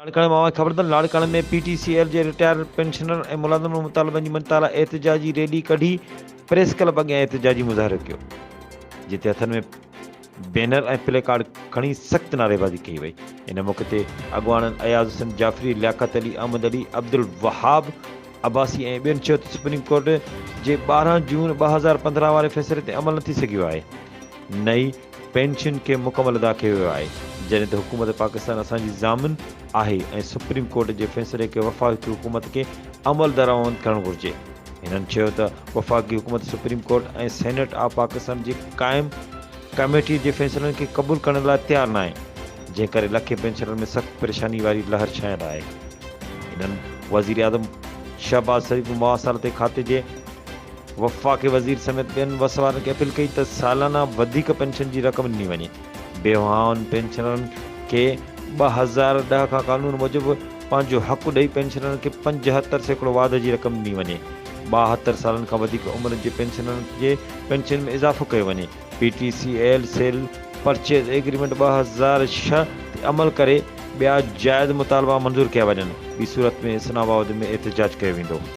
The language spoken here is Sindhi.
لاڙڪاڻي مان اوهان کي خبر ته لاڙڪاڻي ۾ پي ٽي سي ايل جي رٽائرڊ پينشنرن ۽ ملازمن مطالبن جي مڃتا لاء احتجاجي ريلي ڪڍي پريس ڪلب اڳيان احتجاجي مظاهرو ڪيو جتي هٿن ۾ بينر ۽ پلي ڪارڊ کڻي سخت نعريبازي ڪئي وئي ان موقعي تي اڳواڻن اياز حسين جعفري، لياقت علي، احمد علي، عبدالوهاب عباسي ۽ ٻين چيو ته سپريم ڪورٽ جي 12 جون 2015 واري فيصلي تي عمل نه ٿي سگهيو آهي نه ئي پينشن کي مڪمل ادا ڪيو ويو آهي، جڏهن ته حڪومت پاڪستان اسان جي ضامن آهي ۽ سپريم ڪورٽ جي فيصلي کي وفاقي حڪومت کي عملدرآمد ڪرڻ گهرجي. هنن چيو ته وفاقي حڪومت supreme court ۽ senate of Pakistan جي قائم ڪميٽي جي فيصلن کي قبول ڪرڻ لاء تيار ناهي، جنهن ڪري لکين پينشنرن ۾ سخت پريشاني واري لهر ڇانيل آهي. هنن وزيراعظم شهباز شريف مواصلاتي کاتي جي وفاقي وزير سميت ٻين وس وارن کي اپيل ڪئي ته سالانه وڌيڪ پينشن جي رقم ڏني وڃي، بيواهن پينشنرن کي 2010 کان قانون موجب پنهنجو حق ڏئي پينشنرن کي 75% واڌ جي رقم ڏني وڃي، 72 سالن کان وڌيڪ عمر جي پينشنرن جي پينشن ۾ اضافو ڪيو وڃي، P T C L sale purchase agreement 2006 تي عمل ڪري ٻيا جائز مطالبا منظور ڪيا وڃن، ٻي صورت ۾ اسلام آباد ۾ احتجاج ڪيو ويندو.